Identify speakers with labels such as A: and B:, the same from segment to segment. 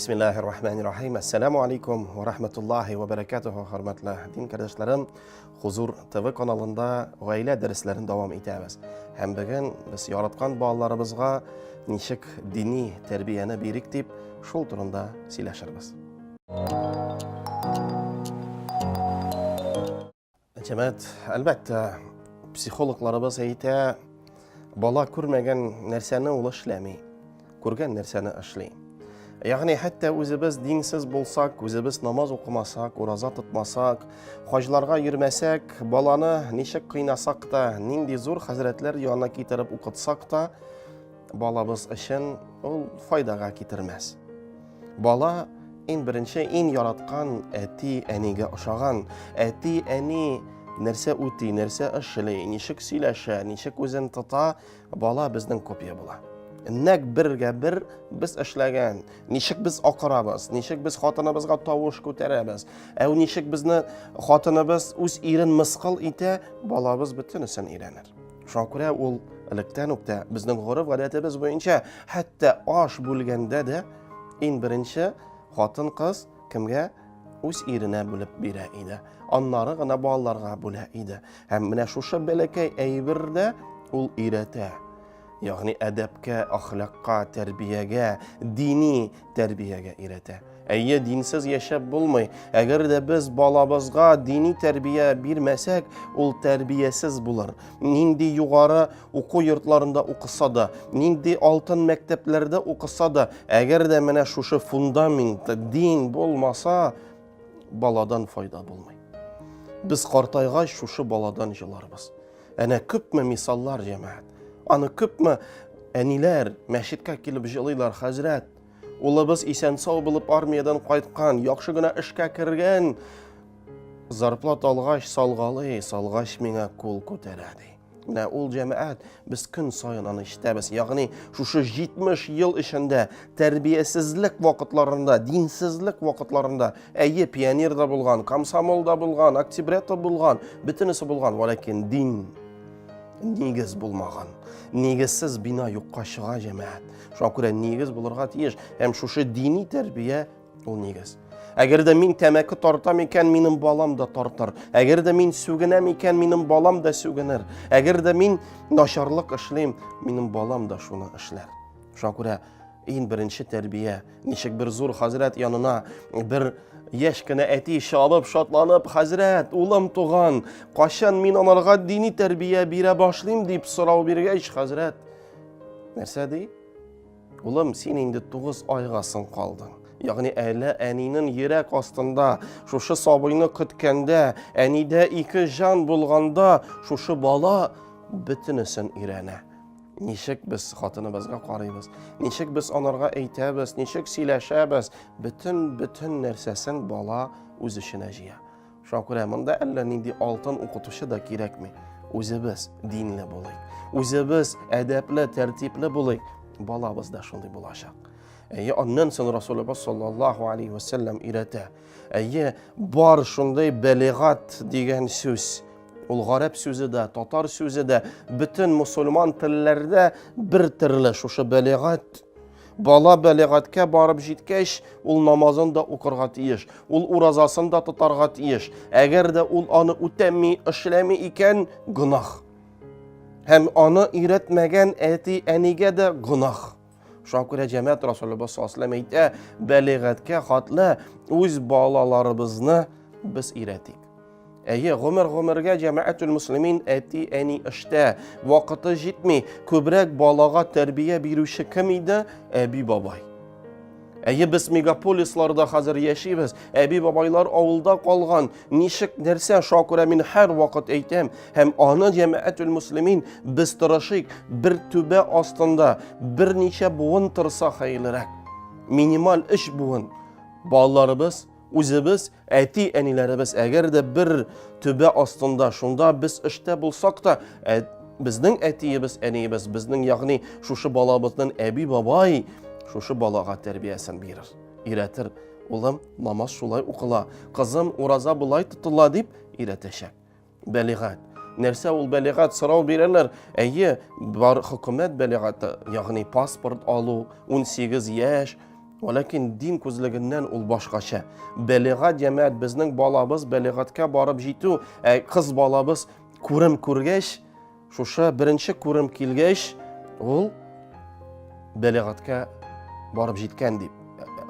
A: Бисмиллахир рахманир рахим. Ассаламу алейкум ва рахматуллахи ва баракатуху, хөрмәтле дин кардәшләрем. Хузур ТВ каналында гаилә дәресләрен дәвам итәбез. Һәм бүген без яраткан балаларыбызга ничек дини тәрбияне бирик дип, шул турында сөйләшербез. Җәмәгать, әлбәттә, психологларыбыз әйтә, бала күрмәгән нәрсәне ул эшләми, күргән нәрсәне эшли. Ягъни хәтта үзебез динсез булсак, үзебез намаз укымасак, ураза тотмасак, хаҗларга йөрмәсәк, баланы ничек кыйнасак та, нинди зур хәзрәтләр янына китереп укытсак та, балабыз өчен ул файдага китермәс. Бала иң беренче, иң яраткан әти-әнигә ошаган. Әти-әни нәрсә үти, нәрсә эшли, ничек сөйләшә, ничек үзен тота, бала безнең копия була. Нәк бергә бер без эшләгән, ничек без акырабыз, ничек без хатыныбызга тавыш күтәрәбез, ә ничек безне хатыныбыз үз ирен мыскыл итә, балабыз бөтенесен өйрәнер. Шуңа күрә ул электән үк тә безнең гореф-гадәтебез буенча хәтта аш бүлгәндә дә иң беренче хатын-кыз кемгә үз иренә бүлеп бирә иде. Аннары гына балаларга бүлә иде. Һәм менә шушы бәләкәй әйбер дә ул өйрәтә. Ягъни әдәпкә, әхлакка, тәрбиягә, дини тәрбиягә өйрәтә. Әйе, динсез яшәп булмый. Әгәр дә без балабызга дини тәрбия бирмәсәк, ул тәрбиясез булыр. Нинди югары уку йортларында укыса да, нинди алтын мәктәпләрдә укыса да, әгәр дә менә шушы фундамент, дин булмаса, баладан файда булмый. Без картайгач шушы баладан җыларбыз. Әнә күпме мисаллар, җәмәгать. Аны күпме әниләр мәчеткә килеп җылыйлар, хәзрәт. Улыбыз исән-сау булып армиядән кайткан, яхшы гына эшкә кергән. Зарплата алгач, салгалый, салгач миңа кул күтәрә, ди. Менә ул җәмәгать, без көн саен аны ишетәбез. Ягъни шушы 70 ел эчендә тәрбиясезлек вакытларында, динсезлек вакытларында, әйе, пионер да булган, комсомол да булган, октябрят та булган, бөтенесе булган, вәләкин дин нигез булмаган. Нигезсез бина юкка чыга, җәмәгать. Шуңа күрә нигез булырга тиеш. Һәм шушы дини тәрбия ул нигез. Әгәр дә мин тәмәке тартам икән, минем балам да тартыр. Әгәр дә мин сүгенәм икән, минем балам да сүгенер. Әгәр дә мин начарлык эшлим, минем балам да шуны эшләр. Шуңа күрә иң беренче тәрбия, ничек бер зур хәзрәт янына бер яшь кенә әти чабып, шатланып, хәзрәт, улым туган, кайчан мин анарга дини тәрбия бирә башлыйм дип сорау биргәч, хәзрәт нәрсә ди? Улым, син инде 9 айга соң калдың. Ягъни әле әнинең йөрәк астында шушы сабыйны көткәндә, әнидә ике җан булганда, шушы бала бөтенесен өйрәнә. Ничек без хатыныбызга карыйбыз, ничек без анарга әйтәбез, ничек сөйләшәбез, бөтен-бөтен нәрсәсен бала үз эченә җыя. Шуңа күрә монда әллә нинди алтын укытучы да кирәкми. Үзебез динле булыйк. Үзебез әдәпле, тәртипле булыйк. Балабыз да шундый булачак. Әйе, аннан соң Расулыбыз саллаллаһу алейхи вәсәлләм өйрәтә. Әйе, бар шундый бәлигат дигән сүз. Ул гарәп сүзе дә, татар сүзе дә, бөтен мусульман телләрдә бер төрле шушы бәлигат. Бала бәлигатькә барып җиткәч, ул намазын да укырга тиеш, ул уразасын да тотарга тиеш. Әгәр дә ул аны үтәми, эшләми икән, гөнаһ. Һәм аны өйрәтмәгән әти-әнигә дә гөнаһ. Шуңа күрә җәмәгать Расулыбыз саллаллаһу алейһи әйтә, бәлигатькә хатлы үз балаларыбызны без өйрәтик. Әйе, гомер-гомергә җәмәгатүл муслимин әти-әни эштә, вакыты җитми, күбрәк балага тәрбия бирүче кем иде? Әби-бабай. Әйе, без мегаполисларда хәзер яшибез, әби-бабайлар авылда калган. Ничек нәрсә, шуңа күрә мин һәр вакыт әйтәм, һәм аны җәмәгатүл муслимин без тырышыйк, бер түбә астында берничә буын торса хәерлерәк. Минималь өч буын. Балаларыбыз Үзебез, әти-әниләребез әгәр дә бер түбә астында, шунда без эштә булсак та, ә, Безнең әтиебез, әниебез, безнең ягъни шушы балабызның әби бабай шушы балага тәрбиясен бирер, өйрәтер. Улым, намаз шулай укыла, кызым, ураза болай тотыла дип өйрәтәчәк. Бәлигать. Нәрсә ул бәлигать? Сорау бирәләр. Әйе, бар хөкүмәт бәлигате, ягъни паспорт алу, 18 яшь. Ләкин дин күзлегеннән ул башкача. Бәлигать җәмәгать безнең балабыз бәлигатькә барып җитү, ә кыз балабыз күрем күргәч, шушы беренче күрем килгәч, ул бәлигатькә барып җиткән дип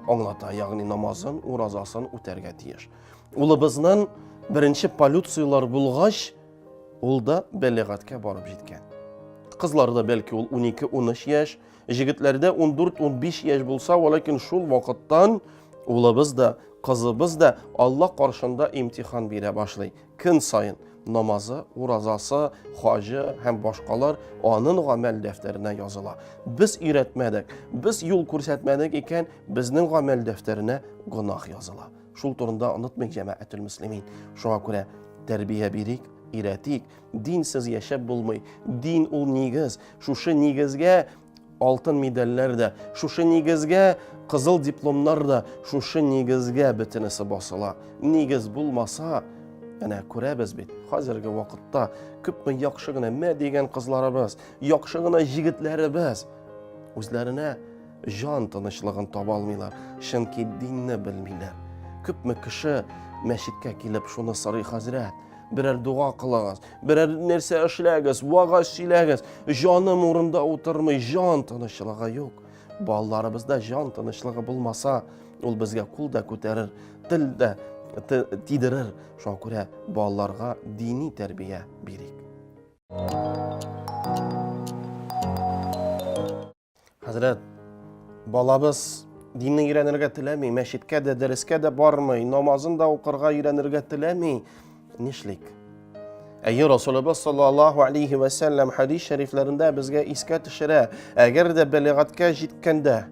A: аңлата, ягъни намазын, уразасын үтәргә тиеш. Улыбызның беренче полюциялар булгач, ул да бәлигатькә барып җиткән. Кызларда бәлки ул 12-13 яшь, җегетләрдә 14-15 яшь булса, ләкин шул вакыттан улыбыз да, кызыбыз да Алла каршында имтихан бирә башлый. Көн саен намазы, уразасы, хаҗы һәм башкалар аның гамәл дәфтәренә языла. Без өйрәтмәдек, без юл күрсәтмәдек икән, безнең гамәл дәфтәренә гөнаһ языла. Шул турында онытмыйк, җәмәгател мөслимин. Шуңа күрә тәрбия бирик, өйрәтик. Динсез яшәп булмый. Дин ул нигез. Шушы нигезгә алтын медальләр дә, шушы нигезгә кызыл дипломнар да, шушы нигезгә бөтенесе басыла. Нигез булмаса, әнә күрәбез бит, хәзерге вакытта күпме яхшы гына мә дигән кызларыбыз, яхшы гына җегетләребез үзләренә җан тынычлыгын таба алмыйлар, чөнки динне белмиләр. Күпме кеше мәчеткә килеп шуны сорый, хәзрәт, берәр дога кылыгыз, берәр нәрсә эшләгез, вагаз сөйләгез. Җаным урында утырмый, җан тынычлыгы юк. Балаларыбызда җан тынычлыгы булмаса, ул безгә кул да күтәрер, тел дә тидерер. Шуңа күрә балаларга дини тәрбия бирик. Хәзрәт, балабыз динне өйрәнергә теләми, мәчеткә дә, дәрескә дә бармый, намазын да укырга өйрәнергә теләми. Нишлик? Әйе, Расулыбыз саллаллаһу алейхи ва сәлләм хадис шәрифләрендә безгә искә төшерә, әгәр дә бәлигатькә җиткәндә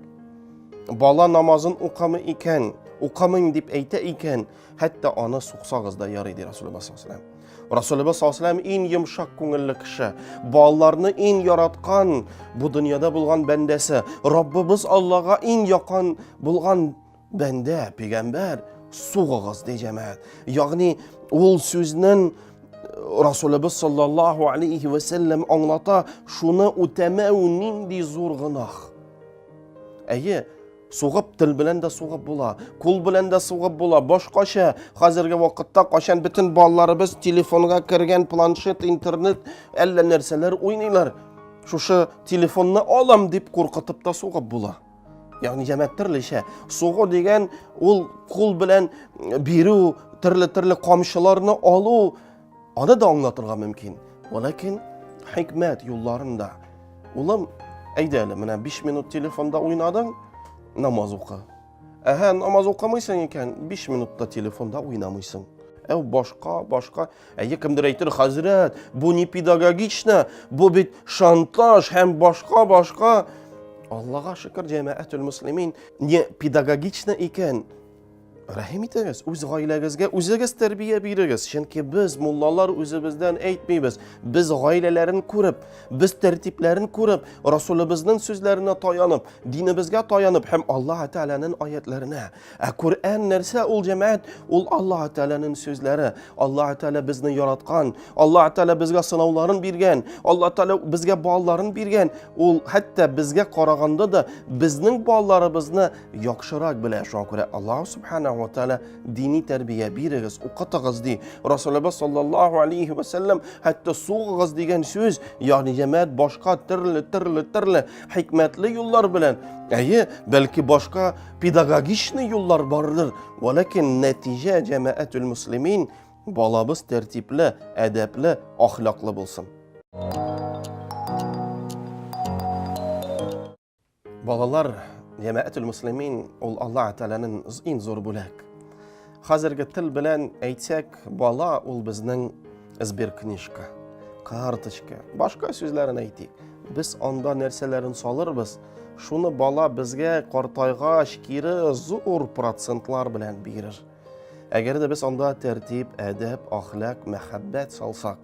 A: бала намазын укымый икән, укымыйм дип әйтә икән, Хәтта аны суксагыз да ярый, ди Расулыбыз саллаллаһу алейһи ва Расулыбыз саллаллаһу алейһи ва иң йомшак күңелле кеше, балаларны иң яраткан, бу дөньяда булган бәндәсе, Раббыбыз Аллага иң якын булган бәндә, пәйгамбәр, сугыгыз, ди җәмәгать. Ягъни ул сүзнең Расулыбыз саллаллаһу алейһи ва сәлләм аңлата, шуны үтәмәү нинди зур гөнаһ. Әйе, Сугып, тел белән дә сугып була, кул белән дә сугып була. Башкача хәзерге вакытта кайчан бөтен балаларыбыз телефонга кергән, планшет, интернет, әллә нәрсәләр уйныйлар. Шушы телефонны алам дип куркытып та сугып була. Ягъни җәмәгать төрлечә. Сугу дигән ул кул белән бирү, төрле-төрле камчыларны алу, аны да аңлатырга мөмкин. Ләкин хикмәт юлларында Улым, әйдә әле, менә 5 минут телефонда уйнадың, намаз укы. Әһә, намаз укымыйсың икән, 5 минутта телефонда уйнамыйсың. Әу башка, башка. Әйе, кемдер әйтер, хәзрәт, бу не педагогично, бу бит шантаж һәм башка, башка. Аллага шөкер, җәмәгатүл муслимин, не педагогично икән, Рәхим итегез, үз гаиләгезгә үзегез тәрбия бирегез. Чөнки без муллалар үзебездән әйтмибез. Без гаиләләрен күреп, без тәртипләрен күреп, Расулыбызның сүзләренә таянып, динебезгә таянып һәм Аллаһ Тәгаләнең аятларына. Ә Коръән нәрсә ул җәмәгать? Ул Аллаһ Тәгаләнең сүзләре. Аллаһ Тәгалә безне яраткан, Аллаһ Тәгалә безгә сынауларын биргән, Аллаһ Тәгалә безгә балаларын биргән. Ул хәтта безгә караганда да безнең балаларыбызны яхшырак белә. Шуңа күрә Аллаһ субханаһу ва тааля дини тәрбия бирегез, укытыгыз ди. Расулыбыз саллаллаһу алейхи ва сәлләм хәтта сугыгыз дигән сүз, ягъни җәмәгать башка төрле төрле төрле хикмәтле юллар белән, әйе, бәлки башка педагогичный юллар бардыр. Вәләкин нәтиҗә җәмәгатүл муслимин балабыз тәртипле, әдәпле, ахлаклы булсын. Балалар, җәмәгатүл муслимин, ул Аллаһ Тәгаләнең иң зур бүләк. Хәзерге тел белән әйтсәк, бала ул безнең сберкнижка, карточка, башка сүзләрен әйтик. Без анда нәрсәләрен салырбыз, шуны бала безгә картайгач кире зур процентлар белән бирер. Әгәр дә без анда тәртип, әдәп, ахлак, мәхәббәт салсак,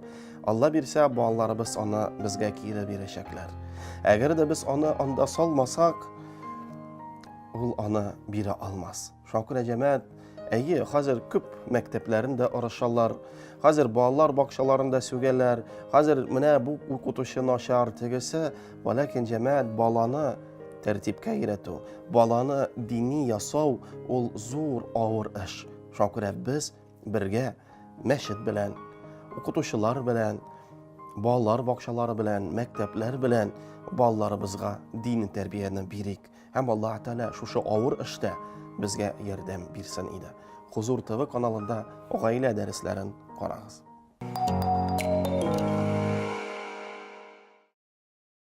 A: Алла бирсә, балаларыбыз аны безгә кире бирәчәкләр. Әгәр дә без аны анда салмасак, ул аны бирә алмас. Шуңа күрә җәмәгать, әйе, хәзер күп мәктәпләрендә орышалар, хәзер балалар бакчаларында сүгәләр, хәзер менә бу укытучы начар, тегесе, вәләкин җәмәгать баланы тәртипкә өйрәтү, баланы дини ясау ул зур авыр эш. Шуңа күрә без бергә мәчет белән, укытучылар белән, балалар бакчалары белән, мәктәпләр белән балаларыбызга дини тәрбияне бирик. Һәм Аллаһ Тәгалә шушы авыр эштә безгә ярдәм бирсен иде. Хузур ТВ каналында гаилә дәресләрен карагыз.